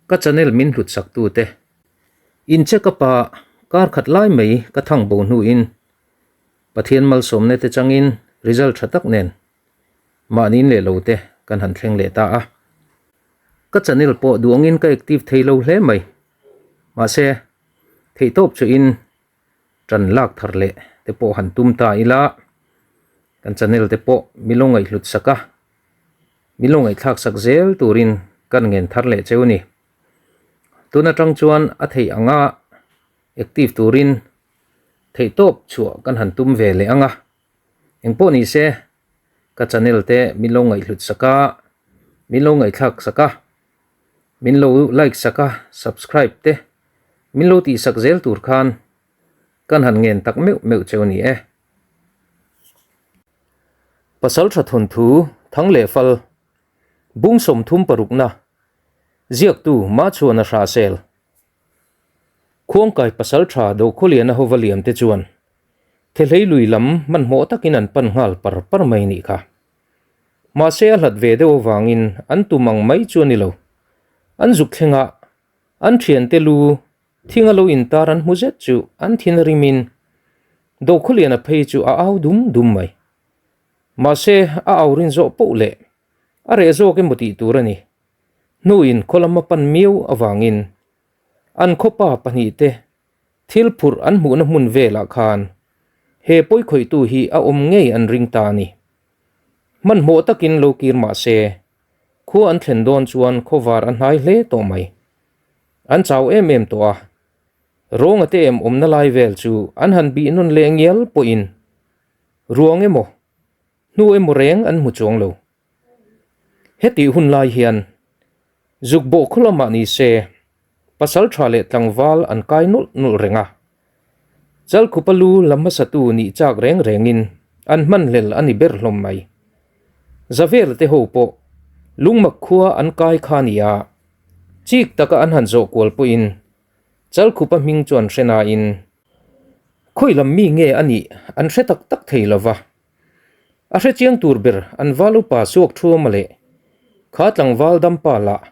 Ka channel min hlut sak tu te. In check up a kar khat lai mai ka thang bo hnu in Pathian malsawmna te changin result tha tak nen mahni in leh lo te kan han thleng leh ta a. Ka channel pawh duh angin ka active thei lo hle mai. Mahse theihtawp chu in tan lak thar leh te pawh han tum ta ila kan channel te pawh min lo ngaihhlut sak a. Min lo ngaihthlak sak zel turin kan ngen thar leh cheu ni. Tun atang chuan a theih anga active turin theihtawp chhuah kan han tum ve leh ang a. Engpawh ni se, ka channel te min lo ngaihhlut sak a, min lo ngaihthlak sak a, min lo like sak a, subscribe te min lo tih sak zel tur khan kan han ngen tak meuh meuh cheu ni e. Pasaltha thawnthu Thang leh Fal, Bung 36na, Ziaktu Mahchhuana Hrahsel, Khuangkai Pasaltha Dokhawliana hova liam te chuan Thehlei lui lam hmanhmawh takin an pan nghal par par mai nih kha. Mahse a hlat ve deuh avangin an tum ang mai chu a ni lo. An zuk thlengah an thiante lu Thing a lo intar an hmu zet chu an thin a rimin Dokhawliana phei chu a au dum dum mai. Mahse a au rin zawh poh leh a reh zawk emaw tih tur a ni. Hnuin khaw lam a pan miau avangin an khawpa pahnihte thil phurh an hmuhna hmun velah khan he pawikhawihtu hi a awm ngei an ring ta a ni. Hmanhmawh takin lo kir mahse khua an thlen dawn chuan khawvar a hnai hle tawh mai. An chau em em tawh a, Rawnga te em awmna lai vel chu an han bih nawn leh ngial pawhin ruang emaw, hnu emaw reng an hmu chuang lo. Hetih hun lai hian zuk bawh khaw lamah ni se pasal tha leh tlangval an kai nawlh nawlh reng a, Chalkhupa lu la hmasatu nih chak reng rengin an hmanhlel a ni ber hlawm mai. Zavela te ho pawh lungmak khua an kai kha nia. Chik taka an han zawh kual pawhin Chalkhupa hming chu an hre nain khawi lam mi nge a nih an hre tak tak thei lo va. A hre chiang tur ber an val upa suak thuama leh kha tlangval dampa lah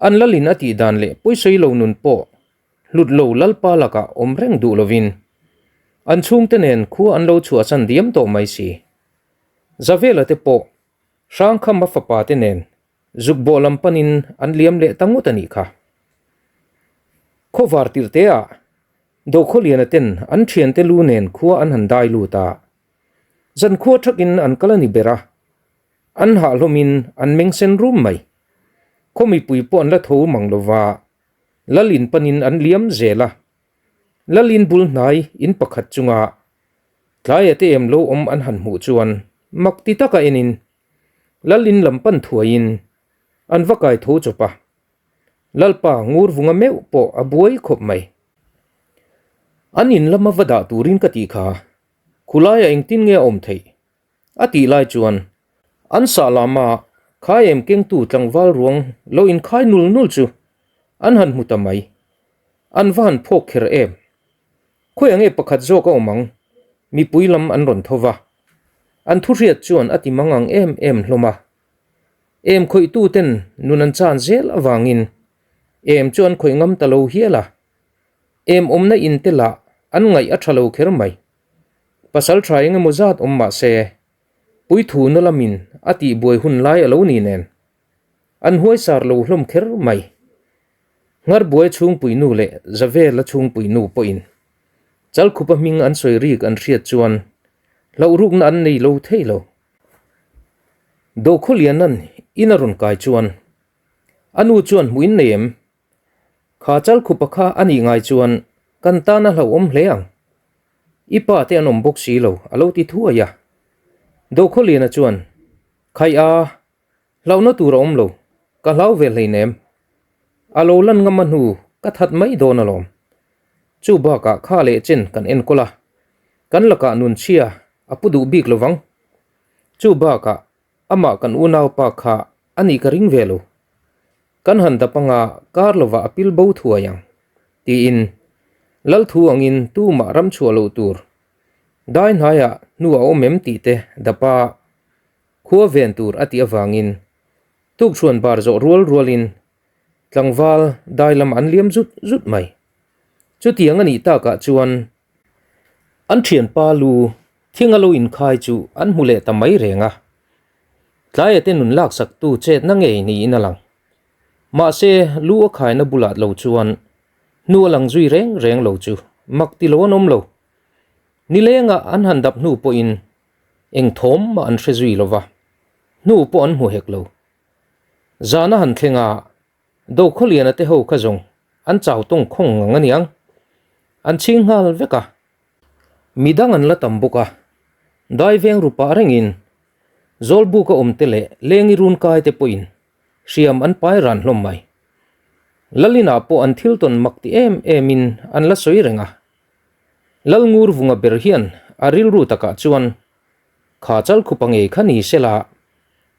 an lalin a tih dan leh pawisawi lo nun pawh hlut lo lalpa lakah awm reng duh lovin an chhungte nen khua an lo chhuahsan diam tawh mai si. Zavela te pawh Hrangkhama fapa te nen Zuk bawh lam panin an liam leh ta ngawt a nih kha. Khawvar tirh te ah Dokhawliana ten an thiante lu nen khua an han dai lut a. Zan khua thakin an kal a ni ber a, an hah hlawmin an meng sen rum mai. Khaw mipui pawh an la tho mang lova, Lal in panin an liam zel a. Lal in bul hnai in pakhat chunga tlaia te em lo awm an han hmuh chuan mak ti taka enin Lalin lam pan thuaiin an va kai tho chawp a, Lalpa ngur vunga meuh pawh a buai khawp mai. An in lama va dah turin ka tih kha, khulaiah engtin nge a awm theih? a tih lai chuan an sah lama khai em kengtu tlangval ruang lo inkhai nul nul chu an han hmu ta mai. An va han phawk kher em? Khawiah nge pakhat zawk a awm ang? Mipui lam an rawn tho va. An thuhriat chuan a ti mang ang em em hlawm a. Em khawihtu ten nun an chan zel avangin em chu an khawih ngam ta lo hial a. Em awmna in te lah an ngaih a tha lo kher mai. Pasal tha eng emaw zat awm mah se, puithu na lamin a tihbuai hun lai a lo ni nen. An huaisar lo hlawm kher mai. Ngarbuai chhungpuinu leh Zavela chhungpuinu pawhin Chalkhupa hming an sawi rik an hriat chuan hlauhrukna an nei lo thei lo. Dokhawliana'n in a rawn kai chuan a nu chuan hmuh in nei em? Kha Chalkhupa kha a nih ngai chuan kan tan a hlauhawm hle ang. I pa te an awm bawk si lo a lo ti thuai a. Dokhawliana chuan, Khaih a, Hlauhna tur a awm lo, ka hlau ve hleinem. A lo lan ngam a hnu ka that mai dawn alawm. Chu bakah kha leh chen kan enkawl a, kan lakah nun chhia a pu duh bik lovang. Chu bakah amah kan unaupa kha a nih ka ring ve lo. Kan han dap anga kar lovah a pil bo thuai ang, tiin Lal thu angin tumah ram chhuah loh tur dai hnaiah hnu a awm em tih te dapa Khua ven tur a tih avangin tukchhuan bar zawh rual rualin Tlangval dai lam an liam zut zut mai. Chutiang a nih takah chuan an thianpa lu thing a lo inkhai chu an hmu leh ta mai reng a. Tlaia te nun laksaktu chetna ngei niin a lang. Mahse, lu a khaina bulah lo chuan hnu a lang zui reng reng lo chu mak ti lo an awm lo. Nilenga an han dap hnu pawhin eng thawm mah an hre zui lo va, hnu pawh an hmu hek lo. Zana han thleng a, Dokhawliana te ho kha zawng an chau tawng khawng ngang aniang. An chhing nghal vek a. Midang an la tam bawk a, dai veng ru pah rengin Zawlbuk a awm te leh Lengi run kai te pawhin hriam an pai ran hlawm mai. Lalina pawh an thil tawn mak ti em emin an la sawi reng a. Lalngur vunga ber hian a rilru takah chuan Kha chalkhupa ngei kha ni sela,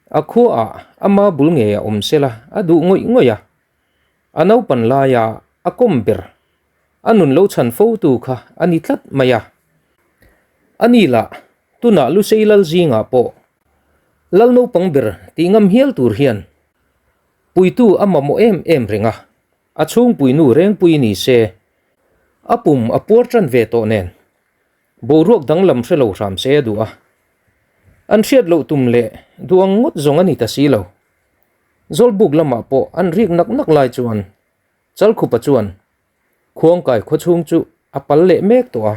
a khuaah ama bul ngei a awm sela a duh ngawih ngawih a. A naupan laia a kawm ber, a nun lo chhan fo tu kha a ni tlat mai a. A ni lah, tunah Lusei lal zingah pawh lal naupang ber tih ngam hial tur hian puitu a mamawh em em reng a, a chhungpuinu rengpui ni se, a pum a puar tan ve tawh nen. Boruak danglam hre lo hram se a duh a. An hriat loh tum leh duh ang ngawt zawng a ni ta si lo. Zawlbuk lamah pawh an rik nak nak lai chuan Chalkhupa chuan Khuangkai khawchhung chu a pal leh mek tawh a.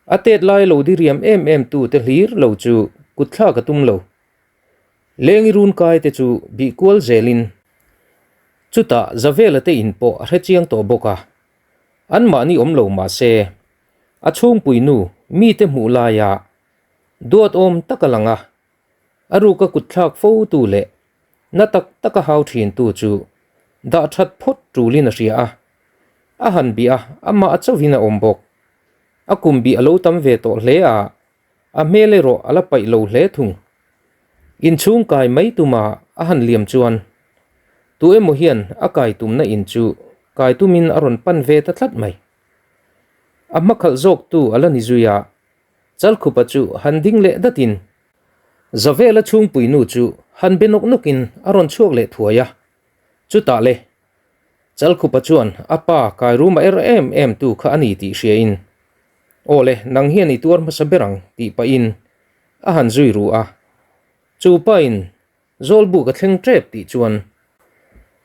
A tet lai lo diriam em em tu te hlir lo chu kutthlak a tum lo. Lengi run kai te chu bih kual zelin chutah Zavela te in pawh a hrechiang tawh bawk a. Anmahni awm lo mah se, a chhungpui nu mite hmuh laia duat awm tak a lang a, a ruka kutthlak fo tu leh na tak taka hau thin tu chu dah that phawt tulin a hria a, a han bih a, amah a chauhin a awm bawk. A kum bih a lo tam ve tawh hle a, a hmel erawh a la paih lo hle thung. Inchhung kai mai tuma a han liam chuan tu emaw hian a kai tumna in chu kai tumin a rawn pan ve ta tlat mai. A hmakhalh zawktu a la ni zui a, Chalkhupa chu han ding leh datin Zavela chhungpuinu chu han be nawk nawkin a rawn chhuak leh thuai a, chutah le Chalkhupa chuan a pa kai rum a er em em tu kha a ni tih hriain Aw le, nang hian i tuar hmasa ber ang tih pahin a han zui ru a, chu pain Zawlbuk a thleng tep tih chuan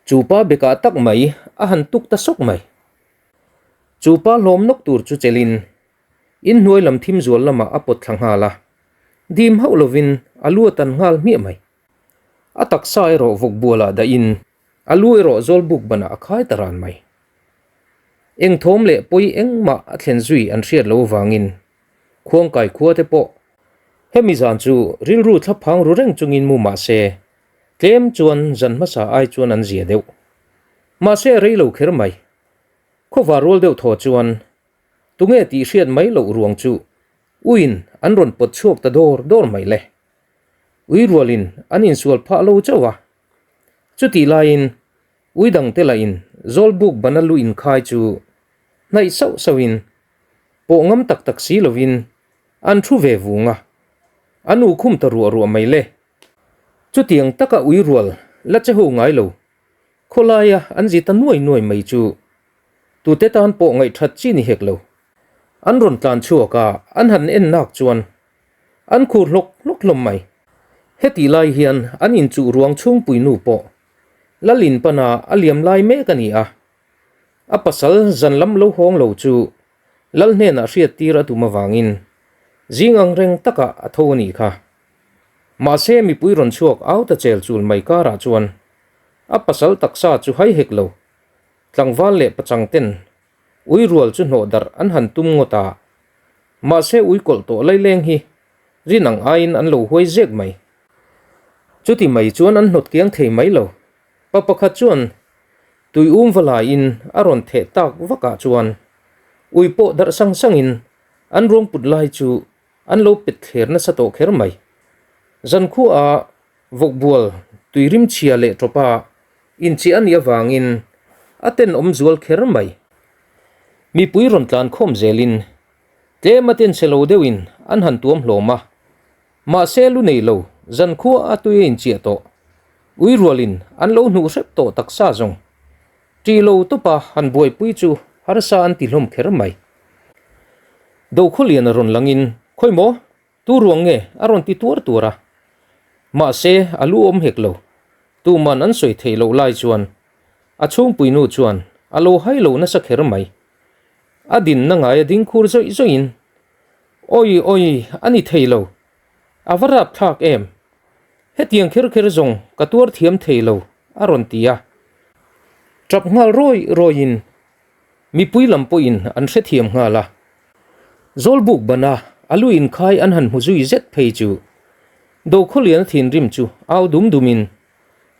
chu pa bekah tak mai a han tuk ta sawk mai. Chu pa hlawm nawk tur chu chelin inhnuai lam thim zual lamah a pawt thla nghal a, dim hauh lovin a lu a tan nghal hmiah mai. A taksa erawh vawk bualah dahin a lu erawh Zawlbuk banah a khai ta ran mai. Eng thawm leh pawi engmah a thlen zui an hriat lo avangin Khuangkai khua te pawh hemi zan chu rilru thlaphang ru reng chungin mu mah se, tlem chuan zan hmasa ai chuan an zia deuh. Mahse a rei lo kher mai. Khawvar rual deuh thaw chuan tunge tih hriat mai loh ruang chu uiin an rawn pawt chhuak ta dawr dawr mai le. Ui rualin an insual phah lo chauh a. Chutih laiin ui dangte lahin Zawlbuk bana lu inkhai chu hnaih sauh sauhin Pawh ngam tak tak si lovin an thu ve vung a, an u khum ta ruah ruah mai le. Chutiang taka ui rual la che ho ngai lo, khawlaia an zi ta nuai nuai mai chu tute tan pawh ngaihthat chi ni hek lo. An rawn tlan chhuak a, an han en nak chuan an khur hlawk hlawk hlawm mai. Hetih lai hian an inchuh ruang chhungpui nu pawh Lalin pana a liam lai mek a ni a, A pasal zan lam lo hawng lo chu Lal hnenah hriattir a tum avangin zing ang reng takah a tho a nih kha. Mahse mipui rawn chhuak au ta chel chul mai karah chuan a pasal taksa chu hai hek lo, tlangval leh pachang ten ui rual chu hnawh darh an han tum ngawt a. Mahse ui kawlh tawh laileng hi rin ang aiin an lo huai zek mai. Chuti mai chuan an hnawt kiang thei mai lo. Pa pakhat chuan tui um va laiin a rawn theh tak vakah chuan ui pawh darh sang sangin an ruang put lai chu an lo pet thler nasa tawh kher mai. Zankhuaah vawkbual tui rim chhia leh tawpa inchiah a nih avangin a tenawm zual kher mai. Mipui rawn tlan khawm zelin tlem a tenchhe lo deuhin an han tuam hlawm a. Mahse lu nei lo, zankhua a tui a inchiah tawh. Ui rualin an lo hnuh hrep tawh taksa zawng. Ṭih lo tawpa han buaipui chu harsa an ti hlawm kher mai. Dokhawliana rawn langin, Khawi maw? Tu ruang nge? a rawn ti tuar tuar a. Mahse, a lu awm hek lo. Tuman an sawi theih loh lai chuan a chhungpui nu chuan a lo hai lo nasa kher mai. A dinna ngai a ding khur zawih zawihin, Awi awi, a ni thei lo. A va rap thlak em? Hetiang kher kher zawng ka tuar thiam thei lo, a rawn ti a. Tap nghal rawi rawiin mipui lam pawhin an hrethiam nghal a. Zawlbuk bana a lu inkhai an han hmu zui zet phei chu Dokhawliana thinrim chu au dum dumin,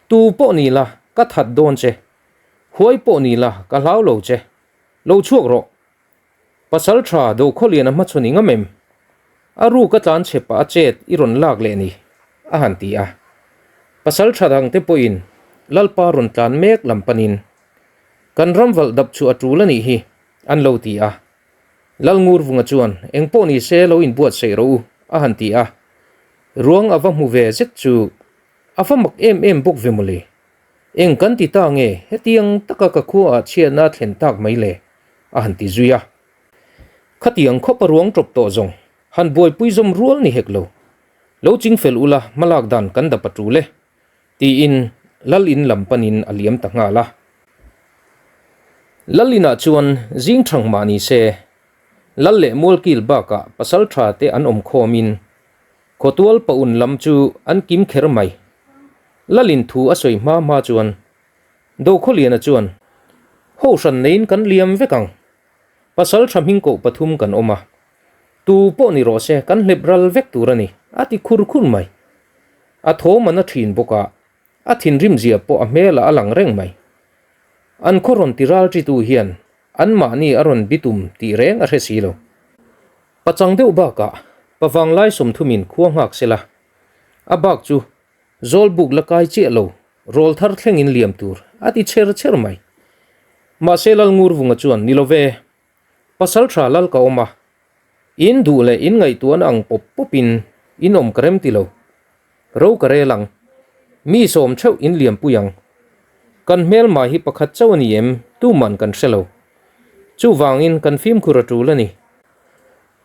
Tu pawh ni la ka that dawn che, huai pawh ni la ka hlau lo che, lo chhuak rawh. Pasal tha Dokhawliana hmachhawn i ngam em? A ruk a tlan chhe pah a chet i rawn lak leh ni, a han ti a. Pasal tha dangte pawhin Lalpa rawn tlan mek lam panin, Kan ram valh dap chu a tul a nih hi, an lo ti a. Lalngurvunga chuan, Eng pawh ni se lo inbuatsaih rawh u, a han ti a. Ruang a va hmu ve zet chu a va mak em em bawk ve mawle. Eng kan ti ta nge hetiang taka ka khuaah chhiatna a thlen tak mai le? a han ti zui a. Khatiang khawpa ruang tawp tawh zawng han buaipui zawm rual ni hek lo. Lo ching fel ula hmalak dan kan dap a tul e, tiin Lal in lam panin a liam ta nghal a. Lal inah chuan zing thang mah ni se, Lal leh Mualkil bakah pasal tha te an awm khawmin Khawtual paun lam chu an kim kher mai. Lalin thu a sawi hma hma chuan Dokhawliana chuan, Ho hran neiin kan liam vek ang. Pasal tha hming koh pathum kan awm a. Tu pawh ni rawh se kan hlep ral vek tur a ni, a ti khur khur mai. A thawm a na thin bawk a, a thinrim zia pawh a hmelah a lang reng mai. An khaw rawn ti ral ṭitu hian anmahni a rawn bitum tih reng a hre si lo. Pachang deuh bakah pavang lai sawmthumin khua nghak sela, a bak chu zawlbuk la kai chiah lo rawl thar thlengin liam tur a ti chher chher mai. Mahse Lalngurvunga chuan ni lo ve, pasal tha lal ka awm a, in duh leh in ngaihtuahna ang pawp pawpin in awm ka rem ti lo, ro ka rel ang, mi sawm theuh in liam pui ang. Kan hmelma hi pakhat chauh a ni em tuman kan hre lo. Chuvangin kan fimkhur a tul a ni.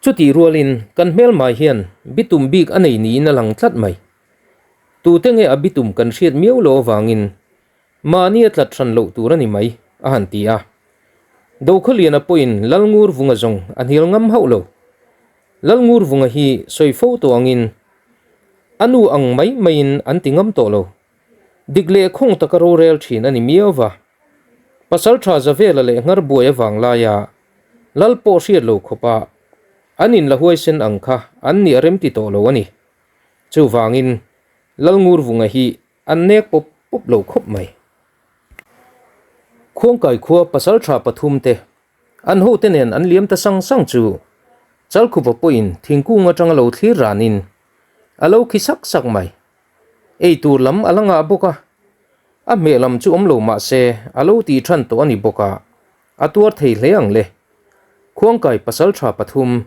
Chutih rualin kan hmelmai hian bitum bik a nei niin a lang tlat mai. Tute nge a bitum kan hriat miau lo avangin mahni a tlat hran loh tur a ni mai, a han ti a. Dokhawliana pawhin Lalngurvunga zawng a hnial ngam hauh lo. Lalngurvunga hi sawi fo tawh angin a nu ang mai maiin an ti ngam tawh lo. Dik leh khawng taka rorel thin a ni miau va. Pasal tha Zavela leh Ngarbuai avang laia Lal pawh hriat lo khawpa an in la huaisen ang kha an nih a remti tawh lo a ni. Chuvangin Lalngurvunga hi an nek pawp pawp lo khawp mai. Khuangkai khua pasal tha pathum te an hote nen an liam ta sang sang chu Chalkhupa pawhin thingkung atanga lo thlir ranin a lo khi sak sak mai. Ei tur lam a la ngah bawk a, a hmeh lam chu awm lo mah se a lo tih than tawh a ni bawk a, a tuar thei hle ang le. Khuangkai pasal tha pathum,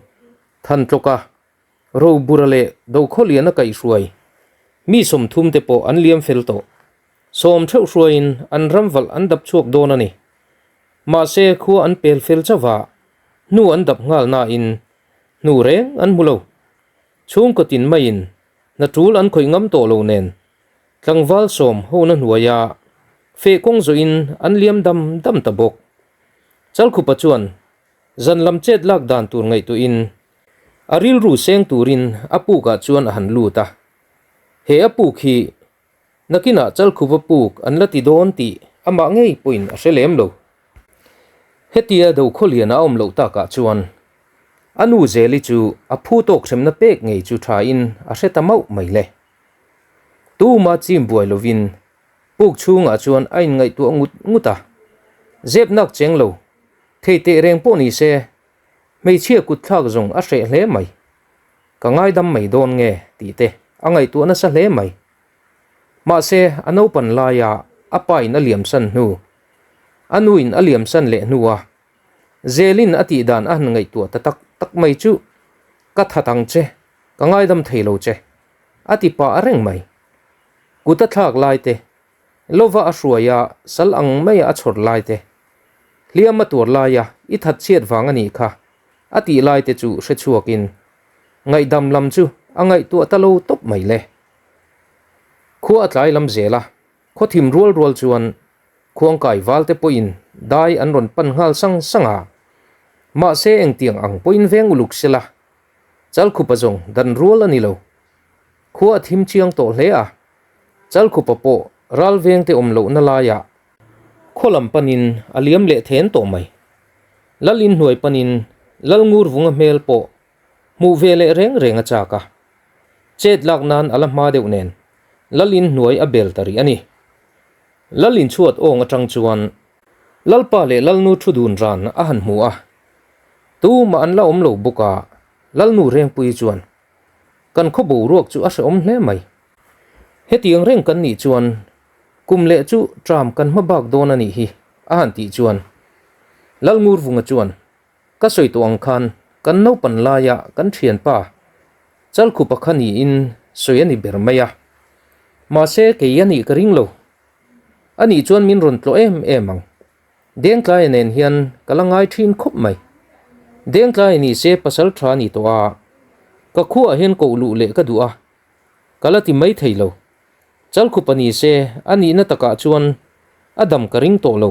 Thantlawka, Robura leh Dokhawliana kaihhruai mi sawmthum te pawh an liam fel tawh. Sawm theuh hruaiin an ram valh an dap chhuak dawn a ni. Mahse khua an pel fel chauh a, hnu an dap nghal nain hnu reng an hmu lo. Chhungkaw tin maiin hna tul an khawih ngam tawh lo nen tlangval sawm hona hnuaia feh kawng zawhin an liam dam dam ta bawk. Chalkhupa chuan zan lam chet lak dan tur ngaihtuahin a rilru seng turin a pukah chuan a han lut a. He a puk hi nakinah Chalkhupa puk an la ti dawn tih amah ngei pawhin a hre lem lo. Hetia Dokhawliana a awm loh takah chuan A nu Zeli chu a phu tawk hremna pek ngei chu thain a hre ta mauh mai le. Tuma chim buai lovin puk chhungah chuan a inngaihtuah ngut ngut a. Zep nak cheng lo, thei teh reng pawh ni se, hmeichhia kut thlak zawng a hreh hle mai. Ka ngaidam mai dawn nge tih te a ngaihtuah nasa hle mai. Mahse, a naupan laia a pa in a liamsan hnu, a nu in a liamsan leh hnua Zelin a tih dan a han ngaihtuah ta tak tak mai chu, Ka that ang che, ka ngaidam thei lo che, a ti pah reng mai. Kut a thlak lai te, Lova a hruai a, sal ang maia a chhawr lai te, hliam a tuar laia i that chhiat vang a nih kha a tih lai te chu hre chhuakin ngaihdam lam chu a ngaihtuah ta lo tawp mai le. Khua a tlai lam zel a, khaw thim rual rual chuan khuangkai val te pawhin dai an rawn pan nghal sang sang a, mahse engtiang ang pawhin veng uluk sela Chalkhupa zawng dan rual a ni lo. Khua a thim chiang tawh hle a, Chalkhupa pawh ral vengte awm lohna laiah khaw lam panin a liam leh then tawh mai. Lal inhnuai panin Lal Ngurvunga hmel pawh hmuh ve leh reng reng a chak a. Chet lak nan a la hma deuh nen Lal inhnuai a bel ta rih a ni. Lal inchhuat awng atang chuan Lalpa leh Lalnu thu dun ran a han hmu a, tumah an la awm lo bawk a, Lalnu Rengpuii chuan, Kan khaw boruak chu a hrehawm hle mai. Hetiang reng kan nih chuan kum leh chu tram kan hma bak dawn a nih hi, a han tih chuan Lalngurvunga chuan, Ka sawi tawh ang khan kan naupan laia kan thianpa Chalkhupa kha niin sawi a ni ber mai a, mahse kei a nih ka ring lo. A nih chuan min rawn tlawh em em ang. Dengtlaia nen hian ka la ngai thin khawp mai. Dengtlaia ni se pasal tha a ni tawh a, ka khuaah hian koh luh leh ka duh a, ka la ti mai thei lo. Chalkhupa ni se a nihna takah chuan a dam ka ring tawh lo.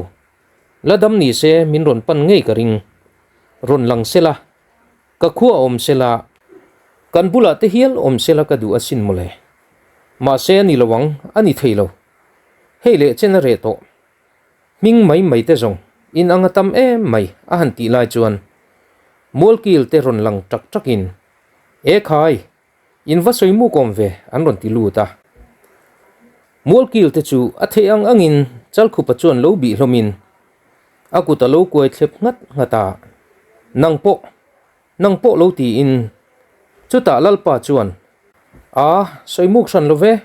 La dam ni se min rawn pan ngei ka ring. Rawn lang sela, ka khuaah awm sela, kan bulah te hial awm sela ka duh asin mawle. Mahse a ni lo ang, a ni thei lo. Hei leh chen a reh tawh. Hming mai mai te zawng in ang a tam em mai a han tih lai chuan Mualkil te rawn lang tak takin, E khai, in va sawi muk awm ve an rawn ti lut a. Mualkil te chu a theih ang angin Chalkhupa chuan lo bih hlawmin a kut a lo kuai thlep nghat nghat a, Nang pawh, nang pawh lo tiin chutah Lalpa chuan, A, sawi muk hran lo ve,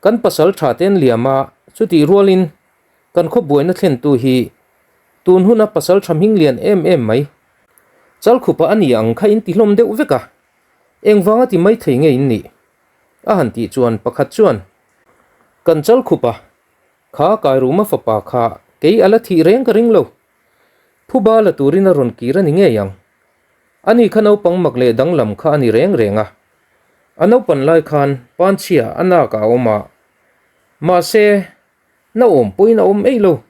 Kan pasal tha te an liam a, chutih rualin kan khaw buaina thlentu hi tun huna pasal tha hming lian em em mai. Chalkhupa a ni ang kha in ti hlawm deuh vek a, engvanga ti mai thei nge in nih? A han tih chuan pakhat chuan, Kan Chalkhupa, kha Kairuma fapa kha kei a la thih reng ka ring lo. Phuba la turin a rawn kir a ni ngei ang. Ani kha naupang mak leh danglam kha a ni reng reng a. A naupan lai khan panchhia a nak a awm a, mahse na awm pawhin a awm eih lo.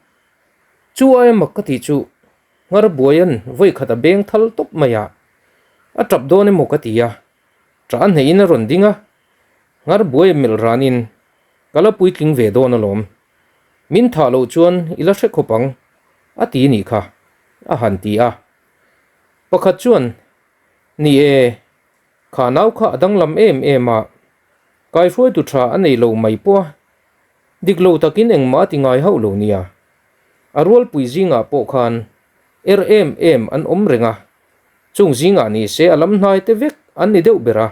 Chu aia mak ka tih chu nghar buaia'n vawi khat a beng thal tawp mai a, a tap dawn emaw ka ti a, tah a hneihin a rawn ding a, nghar buai a melh ranin ka la puitling ve dawn alawm, min thah loh chuan i la hre khawp ang a ti nih kha, a han ti a. Pakhat chuan, Ni e, Kha nau kha a danglam em em a, kaihruaitu tha a nei lo mai pawh a, dik lo takin engmah a ti ngai hauh lo nia. A rualpui zingah pawh khan er em em an awm reng a, chung zingah ni se a lam hnai te vek an ni deuh ber a,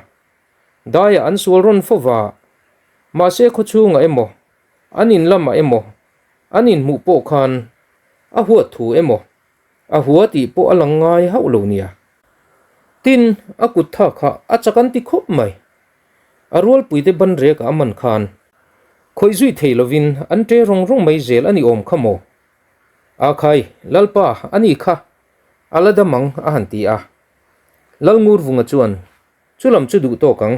daiah an sual rawn fo va, mahse khawchhungah emaw, an in lamah emaw an inhmuh pawh khan a huat thu emaw A hua tih pawh a lang ngai hauh lo nia. Tin, a kut tha kha a chak an ti khawp mai. A rualpuite ban rekah a man khan khawih zui thei lovin an ṭe rawng rawng mai zel a ni awm kha maw? A khai, Lalpa, a ni kha, a la dam ang, a han ti a. Lalngurvunga chuan, Chu lam chu duh tawk ang,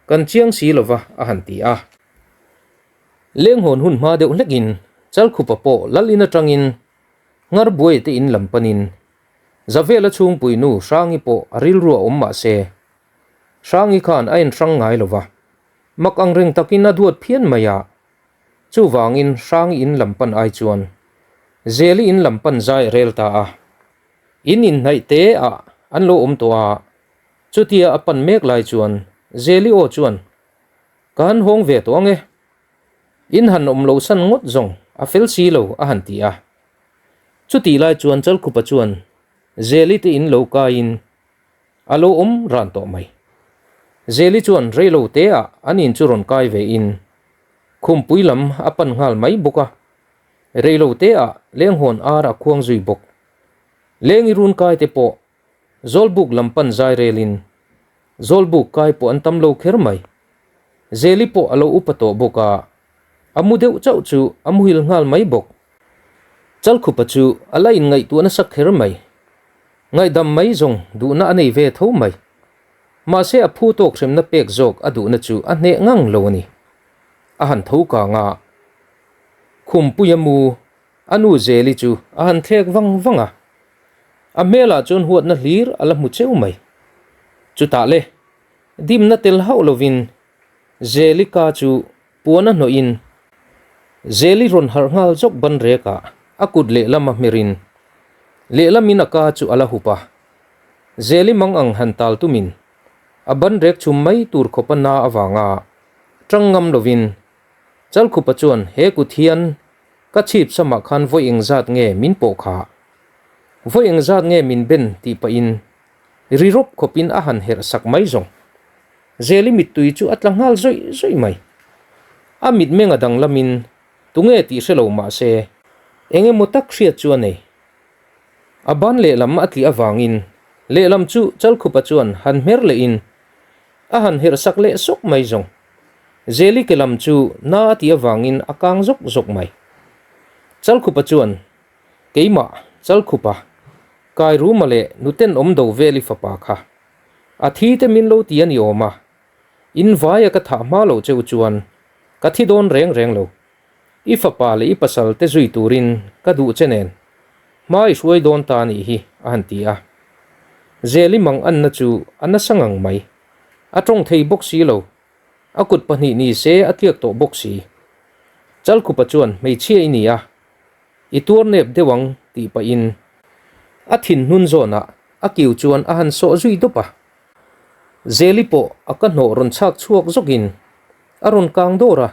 kan chiang si lova, a han ti a. Lenghawn hun hma deuh hlekin Chalkhupa pawh Lal in aṭangin Nghar buai te in lam panin Zavela chhungpui nu Hrangi pawh a rilru a awm mah se, Hrangi khan a enhrang ngai lo va, mak ang reng takin a duat phian mai a, chuvangin Hrangi in lam pan ai chuan Zeli in lam pan zai a rel ta a. In inhnaih te ah an lo awm tawh a, chutia a pan mek lai chuan Zeli aw chuan, Ka han hawng ve tawh ang e. In han awm lo san ngawt zawng a fel si lo a han ti a. Chutih lai chuan Chalkhupa chuan Zeli te in lo kaiin a lo awm ran tawh mai. Zeli chuan rei lo te ah an in chu rawn kai ve in khumpui lam a pan nghal mai bawk a. Rei lo te ah lenghawn ar a khuang zui bawk. Lengi run kai te pawh Zawlbuk lam pan zai relin Zawlbuk kai pawh an tam lo kher mai. Zeli pawh a lo upa tawh bawk a, A mu deuh chauh chu a muhil nghal mai bawk. Chalkhupa chu a la inngaihtuah nasa kher mai. Ngaihdam mai zawng duhna a nei ve tho mai. Mahse a phu tawk hremna pek zawk a duhna chu a hneh ngang lo a ni. A han tho kang a, Khumpuia mu a nu Zeli chu a han thlek vang vang a. A hmelah chuan huatna hlir a la hmu cheu mai. Chutah le, dimna tel hauh lovin Zeli ka chu puan a hnawhin Zeli rawn harh nghal zawk ban rekah a kut lehlam a hmerin lehlamin a ka chu a la hup a. Zeli mang ang han tal tumin a ban rek chhum mai tur khawp a na avanga tang ngam lovin Chalkhupa chuan he kut hian ka chhip samah khan vawi engzat nge min pawh kha? Vawi engzat nge min ben tih pahin ri rawp khawpin a han herh sak mai zawng. Zeli mittui chu a tla nghal zawih zawih mai. A mitmeng a danglamin tunge tih hre lo mah se eng emaw tak hriat chu a nei. A ban lehlam a tih avangin lehlam chu Chalkhupa chuan han hmer lehin a han herh sak leh sawk mai zawng. Zeli ke lam chu na a tih avangin a kang zawk zawk mai. Chalkhupa chuan, Keimah, Chalkhupa, kai ruma leh nuten awm do vel i fapa kha. A thi te min lo ti a ni awm a, in vaia ka thah hma loh cheu chuan ka thi dawn reng reng lo. I fapa leh i pasal te zui turin ka duh che nen, hma i hruai dawn ta nih hi, a han ti a. Zeli mang anna chu a nasa ngang mai. A tawng thei bawk si lo. A kut pahnih ni se a tliak tawh bawk si. Chalkhupa chuan hmeichhia i ni a, i tuar nep deuh ang tih pahin a thin hnun zawnah a kiu chuan a han sawh zui dawp a. Zeli pawh a ka hnawh rawn chhak chhuak zawkin a rawn kang dawr a,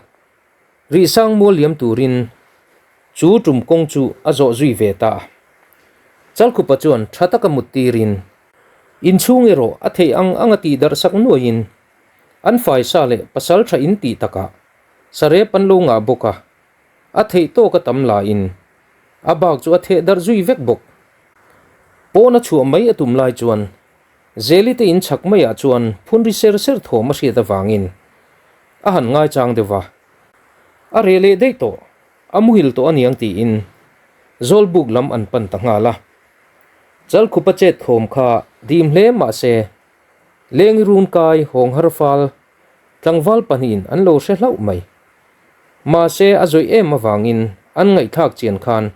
Rihsang mual liam turin chu tum kawng chu a zawh zui ve ta a. Chalkhupa chuan tha taka mut tirin inchhung erawh a theih ang anga tih darh sak nuaiin an faisa leh pasal tha in tih takah sarep an lo ngah bawk a, a theih tawk a tam lahin a bak chu a theh darh zui vek bawk. Pawn a chhuah mai a tum lai chuan Zeli te in chhak maiah chuan phun ri ser ser thawm a hriat avangin a han ngaichang deuh va, a reh leh daih tawh, a muhil tawh aniang tiin Zawlbuk lam an pan ta nghal a. Chalkhupa chet thawm kha dim hle mah se Lengi run kai hawng har fal tlangval pahnihin an lo hre hlauh mai. Mahse a zawih em avangin an ngaihthlak chian khan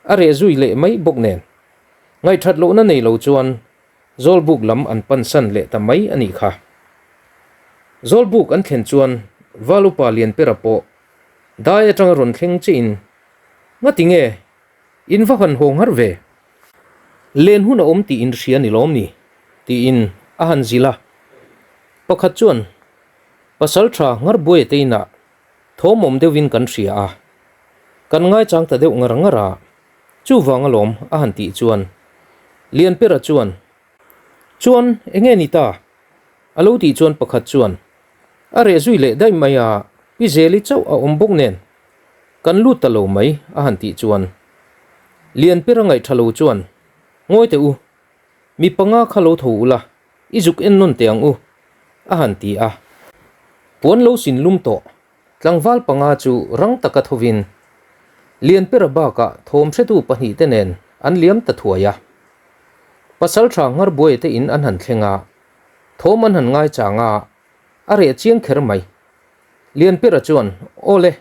a reh zui leh mai bawk nen. Ngaihthat lohna nei lo chuan Zawlbuk lam an pansan leh ta mai a nih kha. Zawlbuk an thlen chuan Val upa Lianpera pawh dai atanga rawn thleng chiin, Ngati nge? In va han haw nghar ve? Len hun a awm tih in hria ni lawm ni? tiin a han zilh a. Pakhat chuan, Pasal tha nghar buai te inah thawmawm deuhin kan hria a, kan ngaichang ta deuh ngar ngar a, Chuvang alawm a han tih chuan Lianpera chuan, Chuan enge ni ta? A lo tih chuan pakhat chuan, A reh zui leh daih mai a, Pi Zeli chauh a awm bawk nen kan lut ta lo mai a han tih chuan Lianpera ngaih tha lo chuan, Ngawi teh u, mi panga kha lo tho ula, i zuk en nawn teh ang u a han ti a. Puan lo sin lum tawh Tlangval panga chu rang taka thovin Lianpera bakah thawm hretu pahnihte nen an liam ta thuai a. Pasaltha Ngarbuaia te in an han thleng a, thawm an han ngaichang a, a reh chiang kher mai. Lianpera chuan, Aw le,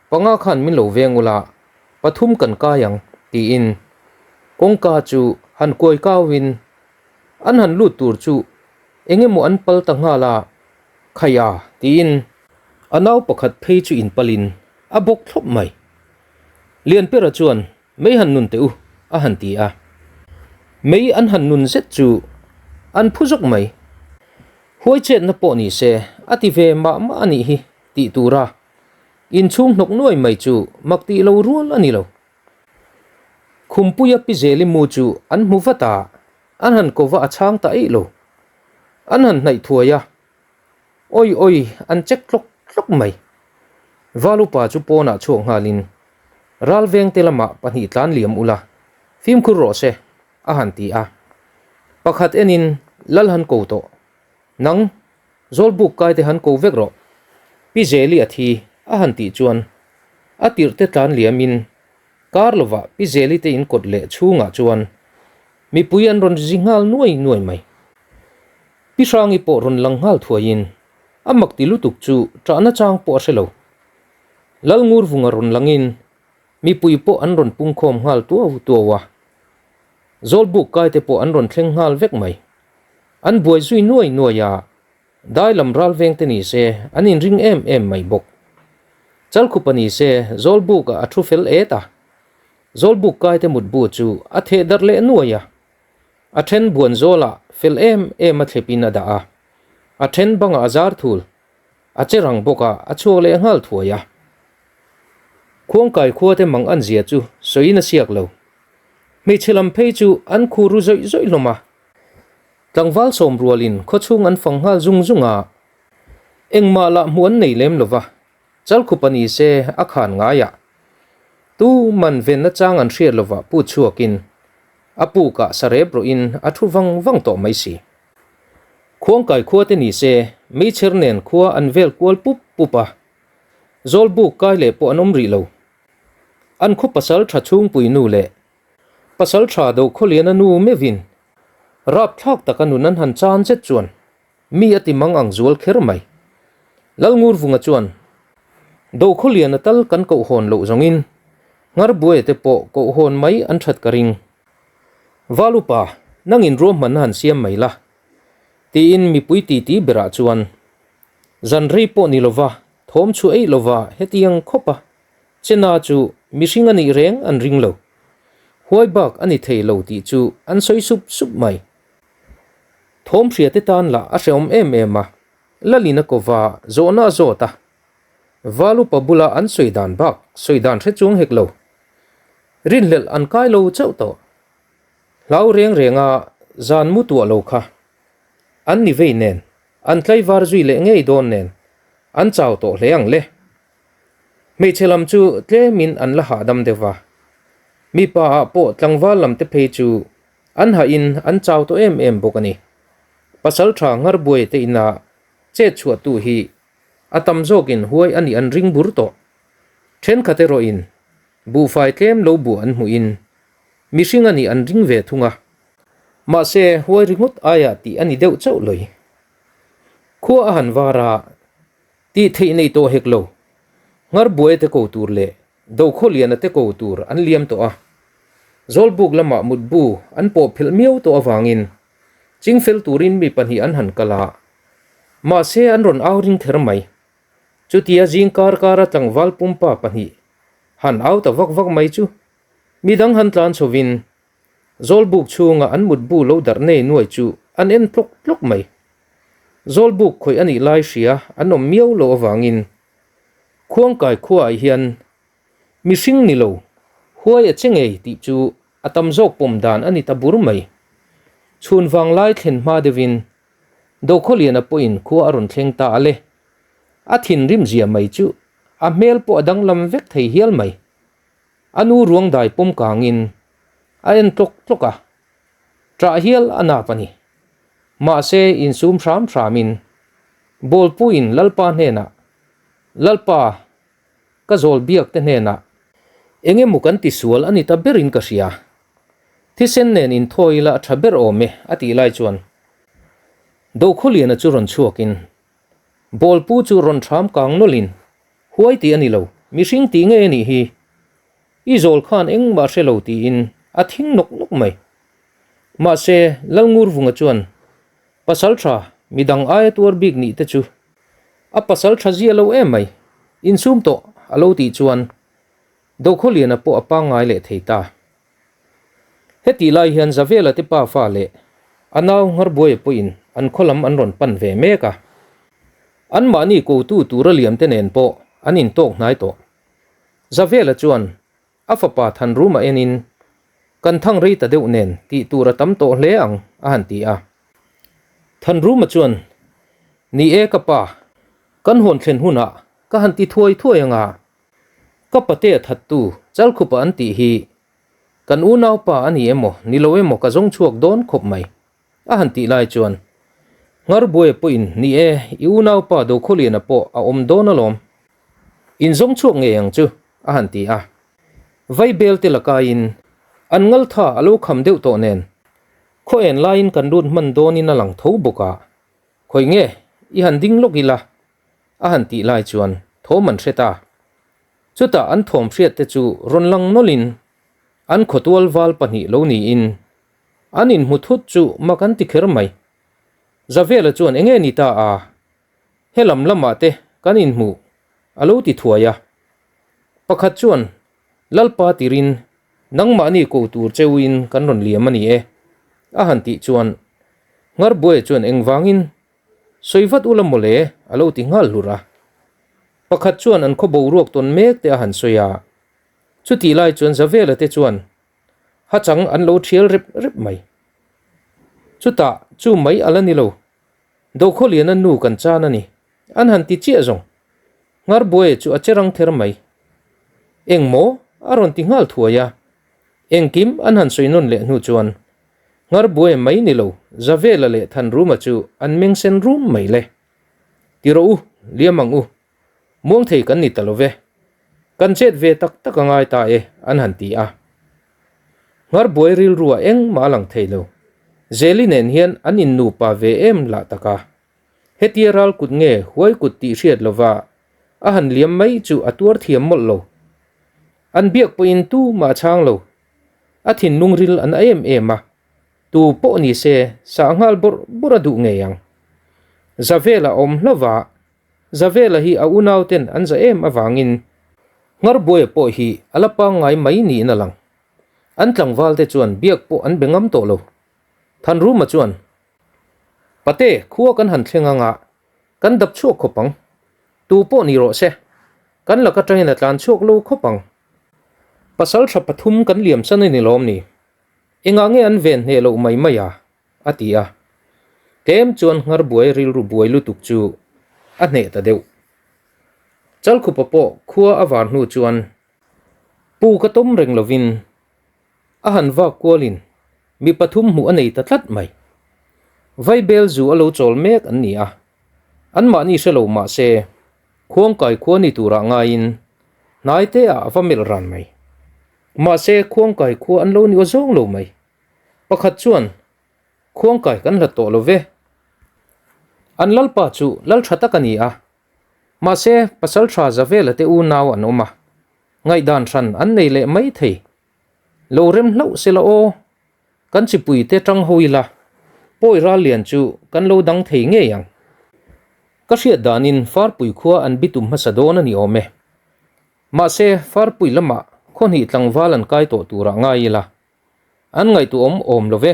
panga khan min lo veng ula, pathum kan kai ang, tiin kawngka chu han kuai kauin an han lut tur chu eng emaw an pal ta nghal a, Khaia tiin a nau pakhat phei chu inpalin a bawk thlawp mai. Lianpera chuan mei han nun teh u a han ti a. Mei an han nun zet chu an phu zawk mai. Huai chetna pawh ni se a ti ve mah mah a nih hi tih tura inchhung hnawk nuai mai chu mak tih lo rual a ni lo. Khumpuia Pi Zeli mu chu an hmu vat a, an han ko va a chhang ta eih lo. An han hnaih thuai a, Awi awi an check tlawk tlawk mai. Val upa chu pawnah chhuak nghalin ral vengte lamah pahnih tlan liam ula, fimkhur rawh se, a han ti a. Pakhat enin lal han ko tawh, nang Zawlbuk kaite han ko vek rawh, Pi Zeli a thi. a han tih chuan a tirh te tlan liamin kar lovah Pi Zeli te in kawt leh chhungah chuan mipui an rawn zi nghal nuai nuai mai. Pi Hrangi pawh rawn lang nghal thuaiin a mak ti lutuk chu ṭahna chang pawh a hre lo. Lalngurvunga rawn langin mipui pawh an rawn pungkhawm nghal tuau tuau a, Zawlbuk kaite pawh an rawn thleng nghal vek mai. An buai zui nuai nuai a, dai lam ral veng te ni se an inring em em mai bawk. Chalkhupa ni se Zawlbukah a thu fel et a, Zawlbuk kaite mutbu chu a theh darh leh nuai a, a then buan zawlah fel em em a thlepin a dah a, a then bangah a zar thul. A che rang bawk a, a chhuak leh nghal thuai a. Khuangkai khua te mang an zia chu sawiin a siak lo. Hmeichhe lam phei chu an khu ru zawih zawih hlawm a. Tlangval sawm rualin khawchhung an fang nghal zung zung a. Engmah lah hmuh an nei lem lo va, Chalkhupa ni se a khan ngai a. Tu man venna chang an hriat lovah put chhuakin a pukah sarep rawhin a thu vang vang tawh mai si. Khuangkai khua te ni se meichher nen khua an vel kual pup pup a, Zawlbuk kai leh pawh an awm rih lo. An khaw pasal tha chhungpui nu leh pasal tha do khawliana nu meuhin rapthlak taka nun an han chan zet chuan mi a ti mang ang zual kher mai. Lalngurvunga chuan do khawliana tal kan kohhawn loh zawngin Ngarbuaia te pawh kohhawn mai an that ka ring. Val upa, nangin ruahmanna han siam mai la, tiin mipui titi berah chuan zan rei pawh ni lova thawm chhu eih lova hetiang khawp a Chena chu mihring a nih reng an ring lo. Huai bak a ni thei lo tih chu an sawi sup sup mai. Thawm hria te tan lah a hrehawm em em a, Lalin a kova zawhna a zawt a, Val upa bula an sawi dan bak sawi dan hre chuang hek lo. Rinhlelh an kai lo chauh tawh. Hlau reng renga zan mu tuah lo kha. An ni vei nen, an tlaivar zui leh ngei dawn nen, an chau tawh hle ang le. Hmeichhe lam chu tlemin an la hahdam deuh va. Mipa ah pawh tlangval lam te phei chu an hahin an chau tawh em em bawk a ni. Pasal tha Ngarbuai te ina chet chhuah tu hi a tam zawkin huai a nih an ring bur tawh. Thenkhat erawhin Buhfai tlem lo buh an hmuhin mihring a nih an ring ve thung a, mahse huai ringawt aia tih a ni deuh chauh loi. Khua a han var a, tih theih nei tawh hek lo. Ngarbuaia te ko tur leh Dokhawliana te ko tur an liam tawh a, Zawlbuk lamah mutbu an pawh phelh miau tawh avangin chingfel turin mi pahnih an han kal a, mahse an rawn au ring kher mai. Chutia zing kar kara tlangval pumpa pahnih han au ta vak vak mai chu midang han tlan chhovin Zawlbuk chhunga an mutbu lo darh nei nuai chu an en tlawk tlawk mai. Zawlbuk khawih a nih lai hria an awm miau loh avangin Khuangkai khuaah hian mihring ni lo huai a che ngei tih chu a tam zawk pawm dan a ni ta bur mai. Chhun vanglai thlen hma deuhin Dokhawliana pawhin khua a rawn thleng ta a le. A thinrim zia mai chu a hmel pawh a danglam vek thei hial mai. A nu ruang dai pawm kangin a en tlawk tlawk a, ṭah hial a nap a ni. Mahse insum hram hramin Bawlpuiin Lalpa hnenah, Lalpa, ka zawl biak te hnenah eng emaw kan ti sual a ni ta berin ka hria. Thisen nen inthawi ila a ṭha ber awm e a tih lai chuan Dokhawliana chu rawn chhuakin Bawlpu chu rawn ṭham kang nawlhin Huai tih a ni lo, mihring tih ngei a nih hi. I zawl khan engmah hre lo tiin a thing nawk nawk mai. Mahse, Lalngurvunga chuan pasal ṭha midang aia tuar bik nih te chu a pasal ṭha zia lo em mai, insum tawh a lo tih chuan Dokhawliana pawh a pangngai leh thei ta. Hetih lai hian Zavela te pa fa leh a nau Ngharbuaia pawhin an khaw lam an rawn pan ve mek a. Anmahni kotu tura liam te nen pawh an intawk hnai tawh. Zavela chuan a fapa Thanruma enin, Kan thang rei ta deuh nen tih tur a tam tawh hle ang, a han ti a. Thanruma chuan, Ni e ka pa, kan hawn thlen hunah ka han ti thuai thuai anga, Ka pate a thattu Chalkhupa an tih hi kan unaupa a ni emaw ni lo emaw ka zawng chhuak dawn khawp mai a han tih lai chuan Ngarbuaia pawhin ni e i unaupa Dokhawliana pawh a awm dawn alawm. In zawng chhuak ngei ang chu, a han ti a. Vaibel te lakaiin an ngal tha a lo kham deuh tawh nen, khaw en laiin kan lut hman dawnin a lang tho bawk a, Khawi nge i han ding lawk ila? a han tih lai chuan thawm an hre ta. Chutah an thawm hriat te chu rawn lang nawlhin an khawtual val pahnih lo niin an inhmu thut chu mak an ti kher mai. Zavela chuan enge ni ta a? Helam lamah te kan inhmu a lo ti thuai a. Pakhat chuan Lalpa tirin nangmahni ko tur cheuin kan rawn liam a ni e a han tih chuan Ngarbuaia chuan engvangin sawi vat ula mawle a lo ti nghal hlur a. Pakhat chuan an khaw boruak tawn mek te a han sawi a. Chutih lai chuan Zavela te chuan hachang an lo thial rep rep mai. Chutah chu mai a la ni lo. Dokhawliana nu kan chan a ni. An han ti chiah zawng. Ngarbuaia chu a che rang kher mai. Eng maw? A rawn ti nghal thuai a. Engkim an han sawi nawn leh hnu chuan Ngarbuaia mai ni lo, Zavela leh Thanruma chu an meng sen rum mai le. Ti rawh u, liam ang u. Muang thei kan ni ta lo ve. Kan chet ve tak tak a ngai ta e, an han ti a. Ngarbuai rilru ah engmah a lang thei lo. Zeli nen hian an innupa ve em lah tak a. Hetia ral kut nge huai kut tih hriat lova a han liam mai chu a tuar thiam mawlh lo. An biak pawhin tu mah a chhang lo. A thinlung ril an a em em a, tu pawh ni se sah nghal bawrh bawrh a duh ngei ang. Zavela awm hlauva, Zavela hi a unauten an za em avangin Ngarbuaia pawh hi a la pangngai mai niin a lang. An tlangval te chuan biak pawh an be ngam tawh lo. Thanruma chuan Pate, khua kan han thleng anga, kan dap chhuak khawp ang. Tu pawh ni rawh se, kan lak atangin a tlan chhuak lo khawp ang. Pasal tha pathum kan liam san a ni lawm ni? Engah nge an ven hneh loh mai mai a? a ti a. Tlem chuan nghar buai rilru buai lutuk chu a hneh ta deuh. Chalkhupa pawh khua a var hnu chuan pu ka tawm reng lovin A han vak kualin mi pathum hmuh a nei ta tlat mai. Vaibel zu a lo chawl mek an ni a, anmahni hre lo mah se Khuangkai khua ni turah ngaiin hnai te ah a va melh ran mai. Mahse Khuangkai khua an lo ni aw zawng lo mai. Pakhat chuan, Khuangkai kan hlat tawh lo ve. An lalpa chu lal tha tak a ni a, mahse pasal tha Zavela te unau an awm a, ngaihdan hran an nei leh mai thei. Lo rem hlauh se la aw, kan chipui te tang ho ila, pawi ral lian chu kan lo dang thei ngei ang. Ka hriat danin Farpui khua an bitum hmasa dawn a ni awm e. Mahse, Farpui lamah khawhnih tlangval an kai tawh turah ngai ila, an ngaihtuahawm awm lo ve,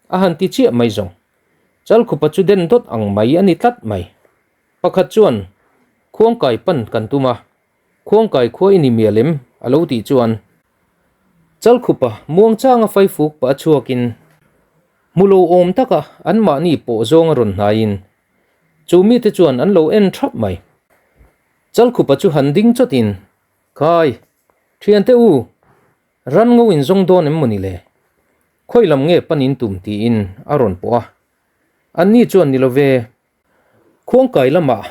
a han ti chiah mai zawng. Chalkhupa chu den dawt ang mai a ni tlat mai. Pakhat chuan, Khuangkai pan kan tum a, Khuangkai khua i ni mial em? a lo tih chuan Chalkhupa muangchanga faifuk pah a chhuakin hmu lo awm taka anmahni pawh zawng a rawn hnaiin chu mite chuan an lo en thap mai. Chalkhupa chu han ding chawtin, Khai, thiante u, ran ngo in zawng dawn em mawni le? Khawi lam nge pan in tum tiin a rawn pawh a. Anni chuan ni lo ve, Khuangkai lamah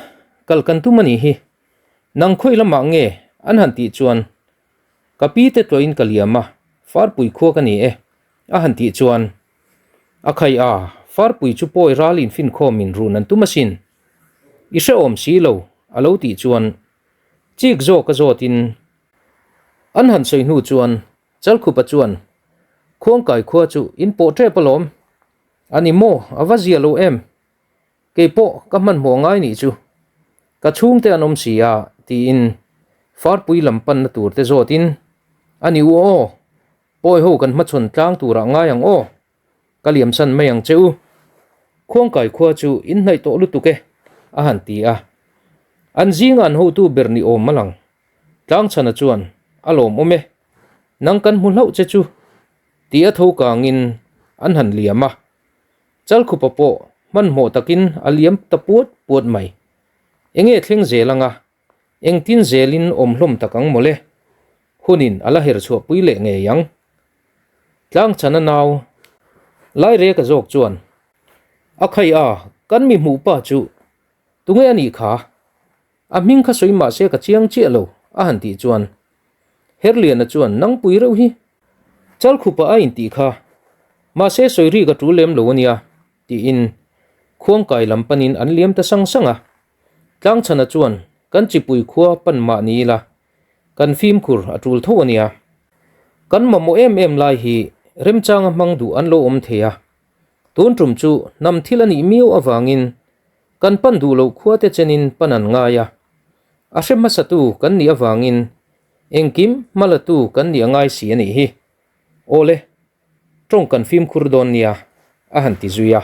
kal kan tum a nih hi, Nang khawi lamah nge an han tih chuan ka pi te tlawhin ka liam a, Farpui khua ka ni e a han tih chuan a khai a, Farpui chu pawi ral infinkhawm in run an tum asin, i hrehawm si lo a lo tih chuan chik zawk a zawt in an han sawi hnu chuan Chalkhupa chuan Khuangkai khua chu in pawh tep alawm a ni maw a va zia lo em? Kei pawh ka hmanhmawh ngai nih chu ka chhungte an awm si a tiin Farpui lam panna tur te zawtin a ni u aw, pawi ho kan hmachhawn tlang turah ngai ang aw, ka liamsan mai ang che u. Khuangkai khua chu in hnaih tawh lutuk e a han ti a. An zinga an hotu ber ni awm a lang. Tlangchhana chuan a lawmawm e, nang kan hmu hlauh che chu ti a tho kangin an han liam a. Chalkhupa pawh hmanhmawh takin a liam ta puat puat mai. Enge thleng zel anga, engtin zelin awm hlawm tak ang mawle? Hunin a la her chhuahpui leh ngei ang. Tlangchhana nau Laireka zawk chuan, A khai a, kan mi hmuh pa chu tunge a nih kha? A hming kha sawi mah se ka chiang chiah lo, a han tih chuan Herliana chuan nangpui reuh hi Chalkhupa a intih kha mahse sawi rik a tul lem lo a nia tiin khuangkai lam panin an liam ta sang sang a. Tlangchhana chuan kan chipui khua pan mah ni ila kan fimkhur a tul tho a nia. Kan mamawh em em lai hi remchanga hmang duh an lo awm thei a, tun tum chu hnam thil a nih miau avangin kan pan duh loh khua te chenin pan an ngai a, a hre hmasatu kan nih avangin engkim hmalatu kan nih a ngai si a nih hi. Awle, tawng kan fimkhur dawn nia, a han ti zui a.